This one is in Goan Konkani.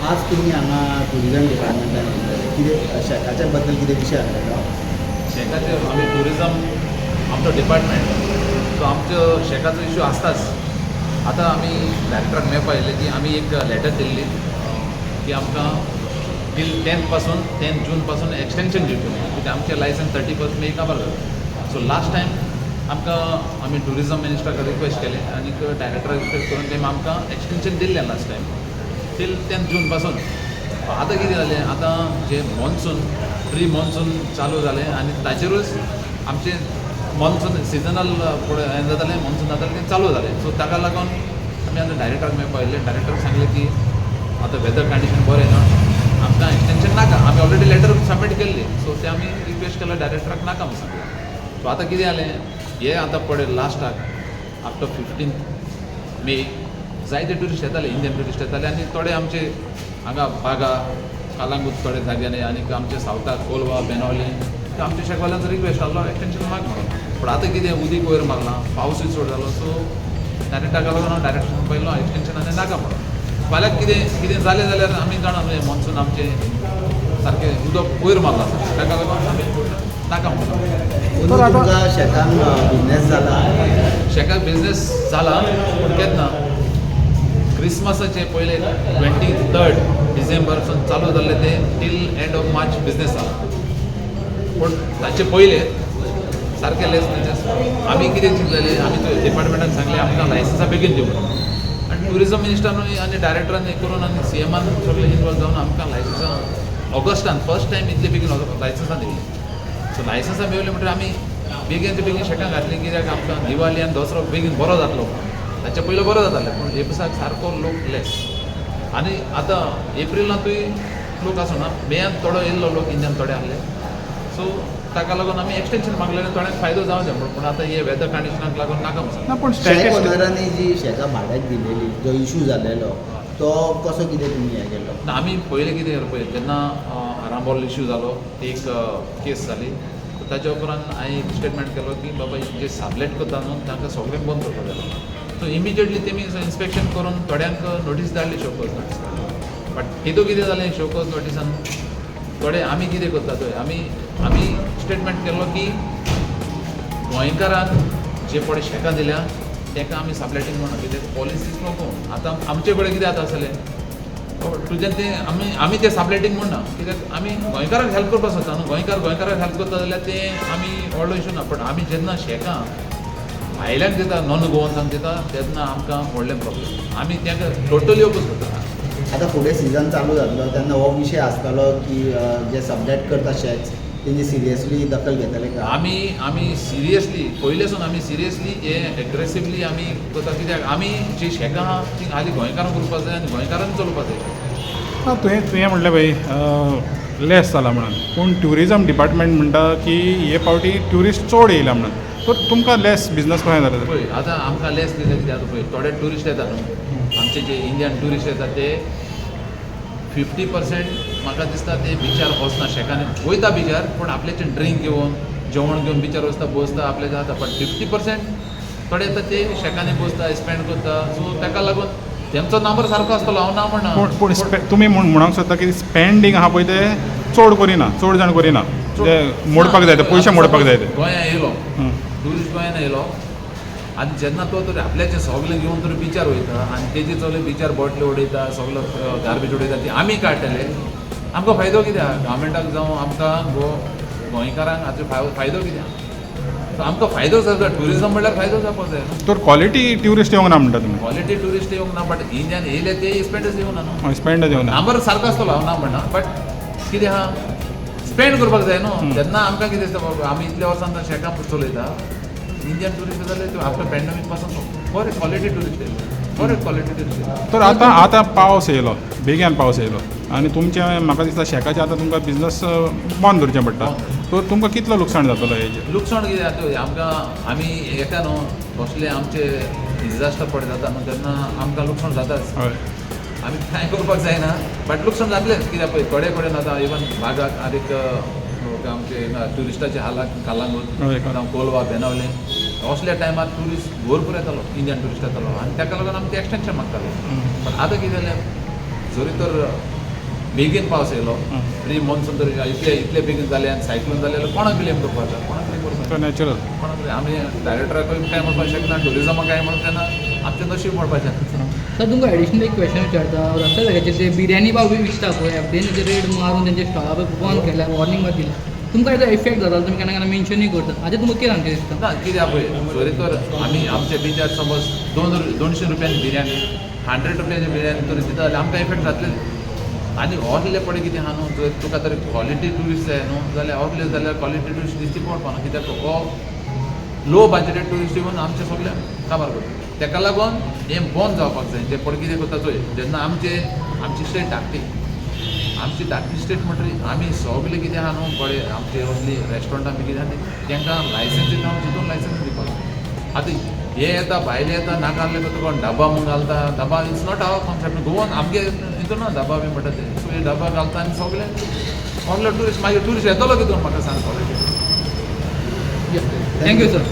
आज तुमी हांगा टुरिजम डिपार्टमेंटान येयल्ले, कितें शॅकाच्या बद्दल कितें विशय आसलेलो? शॅकाचे आमी ट्युरिजम आमचो डिपार्टमेंट, सो आमचो शॅकाचो इश्यू आसताच. आतां आमी डायरेक्टराक मेळपा आयिल्ले की आमी एक लेटर दिल्ली की आमकां टील 10th पासून, 10 जून पासून एक्सटेंशन दिवचें म्हणून, कित्याक आमचें लायसन्स 31 मे काबार जाता. सो लास्ट टायम आमकां आमी ट्युरिजम मिनिस्टराक रिक्वेस्ट केलें आनी डायरेक्टराक रिक्वेस्ट करून तेमी आमकां एक्सटेंशन दिल्लें लास्ट टायम टील 10 जून पासून. आतां कितें जालें, आतां जे मॉन्सून, प्री मॉन्सून चालू जालें आनी ताचेरूच आमचें मॉन्सून सिजनल फुडें हें जातालें, मॉन्सून जातालें, तें चालू जालें. सो ताका लागून आमी आतां डायरेक्टराक मेळपा आयिल्ले. डायरेक्टराक सांगलें की आतां वेदर कंडिशन बरें ना, आमकां एक्सटेंशन नाका. आमी ऑलरेडी लेटर सबमीट केल्ली. सो ते आमी रिक्वेस्ट केलो डायरेक्टराक, नाका म्हूण सांगलें. सो आतां कितें जालें, हे आतां पळय लास्टाक आफ्टर 15 मे जायते ट्युरिस्ट येताले, इंडियन ट्युरिस्ट येताले आनी थोडे आमचे हांगा बागा, कालांगूट थोडे जाग्यांनी आनी आमचे सावथाक कोलवा, बेनावली, ते आमच्या शेकवाल्यांचो रिक्वेस्ट आहलो एक्सटेंशन माग म्हणून. पूण आतां कितें, उदीक वयर मारलां, पावसूय चड जालो. सो डायरेक्टाक लागून हांव डायरेक्ट पयलो एक्सटेंशन आनी नाका म्हणून. फाल्यां कितें कितें जालें जाल्यार आमी जाणा न्हू, मॉन्सून आमचें सारकें उदक वयर मारलां सारकें, ताका लागून आमी नाका म्हणून. अंदू तुमकां शेतान बिजनेस जाला? शेकाक बिजनेस जाला, पूण केन्ना क्रिसमसाचे पयले 23 डिसेंबरसून चालू जाल्ले ते till end of March business जाला, पूण ताचे पयले सारके लेस बिजनेस. आमी कितें चिंतलेलें, आमी डिपार्टमेंटान सांगलें आमकां लायसन्सां बेगीन दिवं म्हणून आनी ट्युरिजम मिनिस्टरानूय आनी डायरेक्टरान हें करून आनी सीएमान सगळें इनवॉल्व जावन आमकां लायसन्सां ऑगस्टान फर्स्ट टायम इतले बेगीन लायसन्सां दिलीं. सो लायसन्सां मेळ्ळीं म्हणटकीर आमी बेगीन ते बेगीन शेकां घातलीं, कित्याक आमकां दिवाली आनी दसरो बेगीन बरो जातलो. ताचे पयलो बरो जाताले, पूण हे दिसाक सारको लोक लेस आनी आतां एप्रिलांतूय लोक आसना. मेयान थोडो येयल्लो लोक, इंडियान थोडे आहले. सो ताका लागून आमी एक्सटेंशन मागलेलें, थोड्यांक फायदो जावं जाय म्हणून. पूण आतां हे वेदर कंडिशनाक लागून नाका म्हणून. ना, पूण शॅक स्टॅटिस्टिक ओनरांनी जी शॅकां भाड्याक दिलेली, जो इशू जालेलो तो कसो कितें तुमी हें केलो? ना, आमी पयलें कितें केलें पळय, जेन्ना आरांबोल इशू जालो, एक केस जाली, ताच्या उपरांत हांवें एक स्टेटमेंट केलो की बाबा जे सबलेट करता न्हू, तांकां सगळ्यांक बंद करपाक जाय. सो इमिजिएटली तेमी इन्स्पेक्शन करून थोड्यांक नोटीस धाडली, शोकॉज नोटीस धाडली. बट तितून कितें जालें, शोकॉज नोटिसान थोडे आमी कितें करता थंय आमी स्टेटमेंट केलो की गोंयकारांक जे पळय शेकां दिल्या ताका आमी सबलेटींग म्हणना, कित्याक पॉलिसीस नको. आतां आमचे कडेन कितें जाता आसलें, तुजें तें आमी तें सबलेटींग म्हणना, कित्याक आमी गोंयकारांक हेल्प करपाक सोदता न्हू. गोंयकार गोंयकारांक हेल्प करता जाल्यार तें आमी व्हडलो इशू ना. पण आमी जेन्ना शेकां भायल्यांक दिता, नॉन गोवन्सांक दिता, तेन्ना आमकां व्हडलें प्रॉब्लेम. आमी तांकां टोटली ओपोज करता. आतां फुडें सिजन चालू जातलो तेन्ना हो विशय आसतलो की जे सबलेट करता शॅक्स तेंची सिरियसली दखल घेतले काय? आमी सिरियसली, पयलेसून आमी सिरियसली हे एग्रेसिवली आमी करता, कित्याक आमी जी शेकां आहा ती हालीं गोंयकारांक उरपाक जाय आनी गोंयकारान चलोवपाक जाय. ना, तुवें म्हणलें पळय लेस जाला म्हणून, पूण ट्युरिजम डिपार्टमेंट म्हणटा की हे फावटी ट्युरिस्ट चड येयला म्हणून. सो तुमकां लेस बिजनस कशें जालें? पळय, आतां आमकां लेस कितें कितें, आतां पळय थोडे ट्युरिस्ट येता न्हू, आमचे जे इंडियन ट्युरिस्ट येता ते 50% म्हाका दिसता ते बिचार वचना. शेकांनी वयता बिचार, पूण आपल्याचे ड्रिंक घेवन, जेवण घेवन बिचार वचता, बसता, आपलें जाता. बट 50% थोडे येता ते शेकांनी बसता, स्पेंड करता. सो ताका लागून तेमचो नंबर सारको आसतलो, हांव ना म्हणना. पूण पूण तुमी म्हणूंक सोदता की स्पेंडींग आहा पळय ते चड करिना, चड जाण करिना, ते मोडपाक जाय, ते पयशे मोडपाक जाय ते. गोंया येयलो ट्युरिस्ट, गोंयान येयलो आनी जेन्ना तो तर आपल्याचें सगलें घेवन तर बिचार वयता आनी तेजे सगळे बिचार बॉटली उडयता, सगलो गार्बेज उडयता, ती आमी काडटले. आमकां फायदो कितें आहा गव्हर्मेंटाक जावं आमकां गोंयकारांक हाचो फायदो कितें आहा? सो आमकां फायदो जाता, ट्युरिजम म्हणल्यार फायदो जावपाक जाय न्हू. तर क्वॉलिटी ट्युरिस्ट येवंक ना म्हणटा तुमी? क्वॉलिटी ट्युरिस्ट येवंक ना, बट इंडियान येयले ते स्पेंडच येवंक ना न्हू. स्पेंड येवना. नंबर सारको आसतलो, हांव ना म्हणना, बट कितें आहा, स्पेंड करपाक जाय न्हू. तेन्ना आमकां कितें दिसता बाबा, आमी इतल्या वर्सां शेकां चलयता, इंडियन ट्युरिस्ट जाल्यार आफ्टर पॅन्डमीक पासून बरे क्वॉलिटी ट्युरिस्ट येयले, बरे क्वॉलिटी ट्युरिस्ट येयले. तर आतां आतां पावस येयलो, बेगीन पावस येयलो आनी तुमचें म्हाका दिसता शेकाचें आतां तुमकां बिजनस बंद दवरचें पडटा. तर तुमकां कितलो लुकसाण जातलो हेजें? लुकसाण कितें जाता आमकां, आमी येता न्हू, कसले आमचे डिजास्टर पडे जाता न्हू, तेन्ना आमकां लुकसाण जाताच. आमी कांय करपाक जायना, बट लुकसाण जातलेंच. कित्याक पळय थोडे कडेन आतां इवन बागाक आनीक आमचे ट्युरिस्टाचे हालाक कालांगूट जावं कोलवा, बेनावले, असल्या टायमार ट्युरिस्ट भरपूर येतालो, इंडियन ट्युरिस्ट येतालो आनी ताका लागून आमी ते एक्सटेंशन मागताले. पण आतां कितें जालें, जरी तर बेगीन पावस येयलो, प्री मॉन्सून तर इतले इतले बेगीन जाले आनी सायक्लोन जाले जाल्यार कोणाक ब्लेम करपाचें? कोणाक ब्लेम करपाचें? तो नॅचरल. कोणाक blame? आमी डायरेक्टराकूय कांय म्हणपाक शकना, ट्युरिजमाक कांय म्हणपाक शकना, आमचें नशीब म्हणपाचें. सर, तुमकां एडिशनल एक क्वेश्चन विचारता. रस्त्या जाग्याचेर ते बिर्याणी पाव बी विकता पळय, एफडीएन तेजे रेड मारून तेंचे स्टॉला पळय बंद केल्या, वॉर्निंग मात दिल्या. तुमकां हेजो इफेक्ट जाता, तुमी केन्ना केन्ना मेन्शनूय करता. हाजेर तुमकां कितें सांगचें दिसता? ना, कित्याक पळय, जरी तर आमी आमच्या बिचार समज 200 रुपयांनी बिर्याणी, 100 रुपयांची बिर्याणी तर दिता जाल्यार आमकां इफेक्ट जातले. आनी असले पळय कितें आहा न्हू, जर तुका तर क्वॉलिटी ट्युरिस्ट जाय न्हू जाल्यार, असले जाल्यार क्वॉलिटी ट्युरिस्ट दिसती पडपा न्हू, कित्याक हो लो बजटेड ट्युरिस्ट येवन आमचे सगळे काबार करता. तेका लागून हें बंद जावपाक जाय. जे पळय कितें करता चोय, जेन्ना आमचे आमची स्टेट धाकटी, आमची धाकटी स्टेट म्हणटरी आमी सगळे कितें आहा न्हू बरे, आमचे असली रेस्टॉरंटां बी कितें आहा ती तांकां लायसन्स दिता, आमी चिंतून लायसन्स दिवपाक. आतां हे येता, भायले येता, नाका आहले तुका डबा म्हूण घालता. डबा it's not our concept. Goan आमगे हितून ना डबा बी म्हणटा ते. सो हे डबा घालता आनी सगळे सगळे ट्युरिस्ट, मागीर ट्युरिस्ट येतलो कितून, म्हाका सांग quality. Thank you sir.